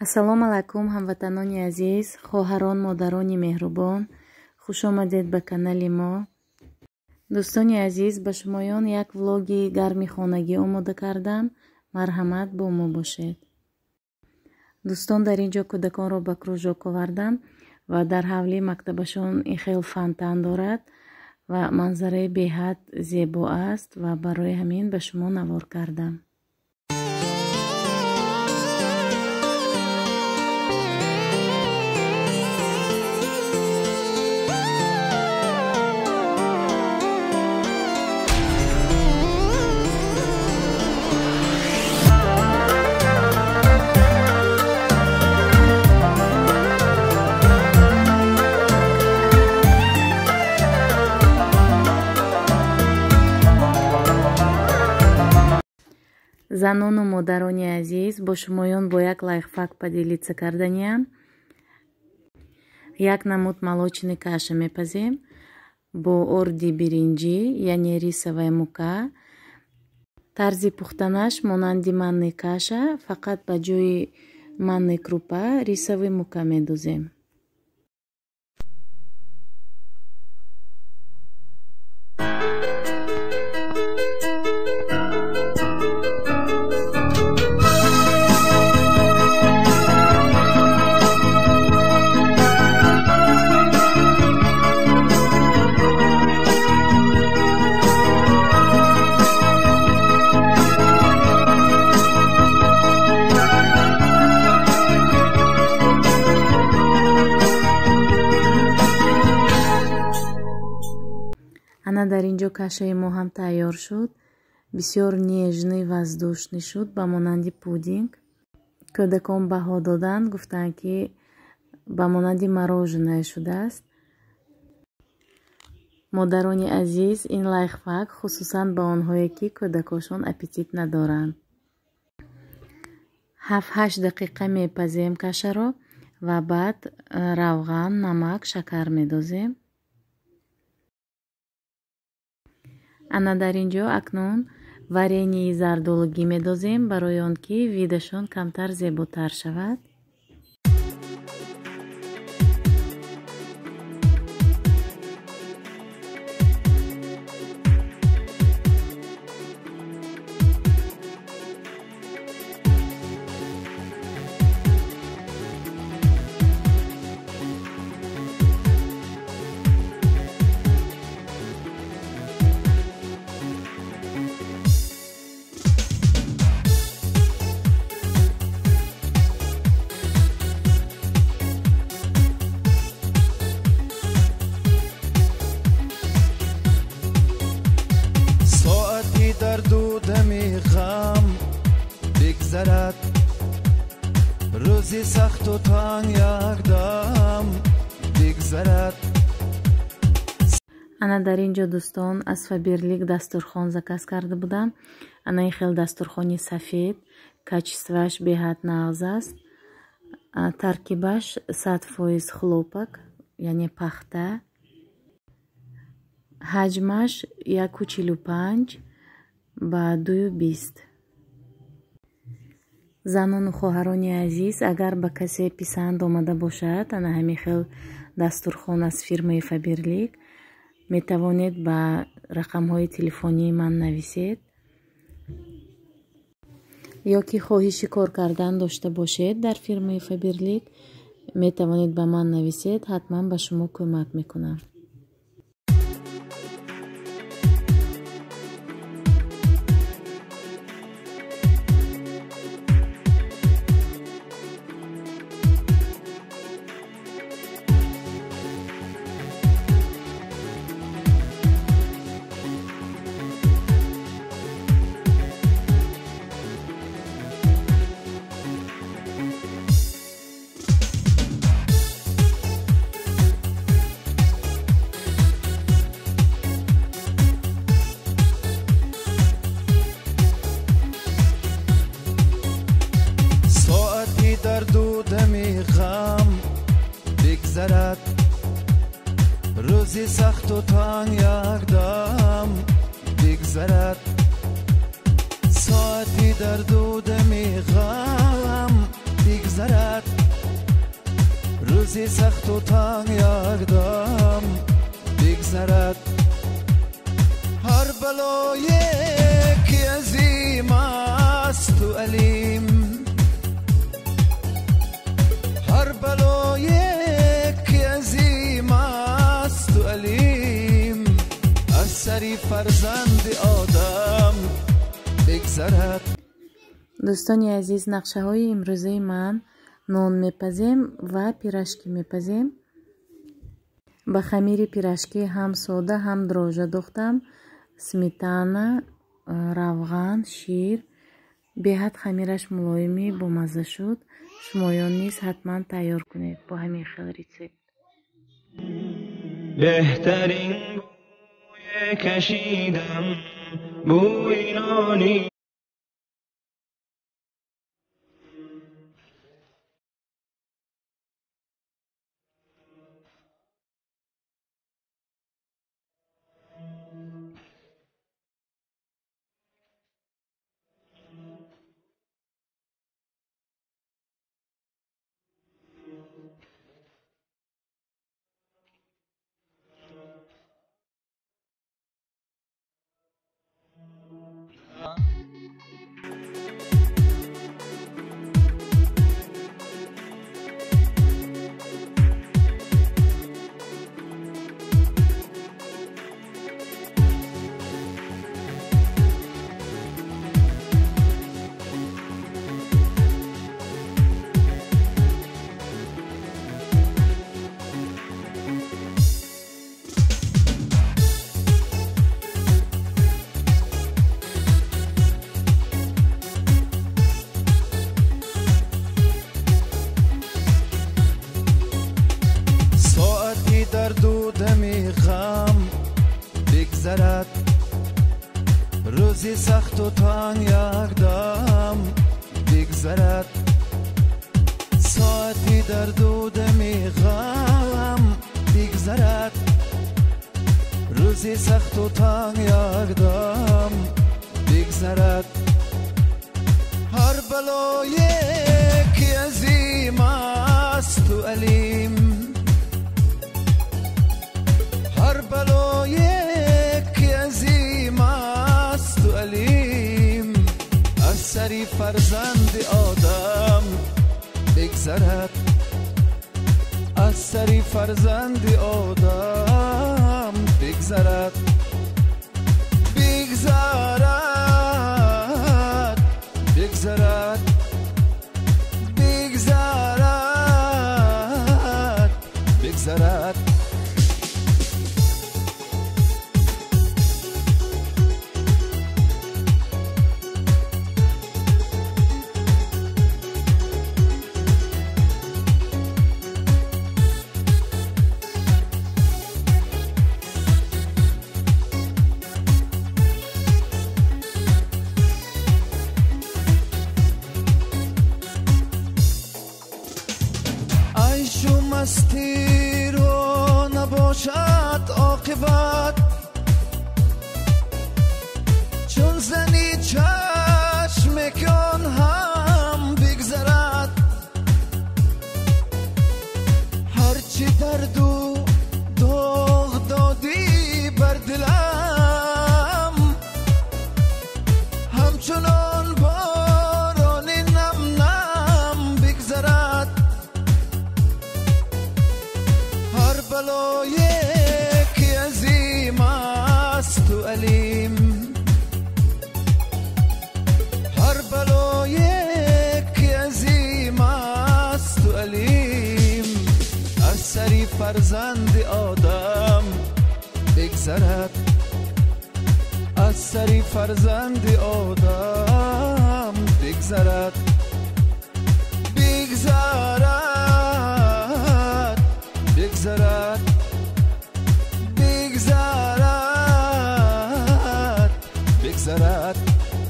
Ассалому алайкум, ҳамватанони азиз, хоҳарон, модарони меҳрубон. Хуш омадед ба канали мо. Дӯстони азиз, ба шумоён як влоги гарми хонагӣ омода кардам. Марҳамат, бо мо бошед. Дӯстон, дар ин ҷо кӯдаконро ба кружок овардам ва дар ҳавлии мактабашон ин хел фонтан дорад ва манзараи беҳад зебо аст ва барои ҳамин ба шумо навор кардам. Занону модарони азиз, бо шумоён бо як лайфхак поделиться карданиям. Як намуд молочный каша мепазем бо орди биринҷӣ, яъне рисовая мука. Тарзи пухтанаш монанди манный каша, фақат ба ҷои манный крупа рисовый мука медозем. Ана дар ин ҷо кашаи мо ҳам тайёр шуд. Бисёр нежный, воздушный шуд, ба монанди пудинг. Кӯдакон баҳо доданд, гуфтанд, ки ба монанди мороженое шудааст. Модарони азиз, ин лайфхак хусусан ба онҳое, ки кӯдакошон аппетит надоранд. 7-8 дақиқа мепазем кашаро ва баъд равған, намак, шакар медозем. Ана дар ин ҷо акнун варении зардолугӣ медозем, барои он ки видашон камтар зеботар шавад. Дарду дами ғам бигзарад, рӯзи сахту танг якдам бигзарад. Ана дар ин ҷо, дӯстон, аз Фаберлик дастурхон заказ карда будам. Ана ин хел дастурхони сафед, качествоаш беҳад нағз аст. Таркибаш 100% хлопок, яъне пахта. Ҳаҷмаш 1,45 ба 2,20. Занону хоҳарони азиз, агар ба касе писанд омада бошад, ана ҳамин хел дастурхон аз фирмаи Фаберлик, метавонед ба рақамҳои телефонии ман нависед. Ё ки хоҳиши кор кардан дошта бошед дар фирмаи Фаберлик, метавонед ба ман нависед, ҳатман ба шумо кӯмак мекунам. Дарду дами ғам бигзарад, рӯзи сахту танг якдам бигзарад. Соати дарду дами ғам бигзарад. бигзарад, рӯзи сахту танг якдам бигзарад. Ҳар балое ки азим асту алим, ҳар балое ки азим асту алим, аз сари фарзанди одам бигзарад. Дӯстони азиз, нақшаҳои имрӯзаи ман: нон мепазем ва пирожки мепазем. Ба хамири пирожки ҳам сода, ҳам дрожжа дохтам, сметана, равған, шир. Беҳад хамираш мулоимӣ бомазза шуд. Шумоён низ ҳатман тайёр кунед бо ҳамин хел рецепт. Беҳтарин бӯе кашидам, бӯи нони. Дарду дами ғам бигзарад, рӯзи сахту танг якдам бигзарад. Соати дарду дами ғам бигзарад, рӯзи сахту танг якдам бигзарад. Ҳар балое ки азим асту алим, ҳар балое ки азим асту алим, аз сари фарзанди одам бигзарад, аз сари фарзанди одам бигзарад. Бигзарад, бигзарад, бигзарад, бигзарад. Айшу мастиро набошад оқибат, чун зани чашме ки он ҳам бигзарад. Ҳарчи дарду доғ додӣ бар дилам, ҳамчунон борони нам нам бигзарад. Ҳар балое ки азим асту алим, ҳар балое ки азим асту алим, аз сари фарзанди одам бигзарад, аз сари фарзанди одам бигзарад. Бигзарад.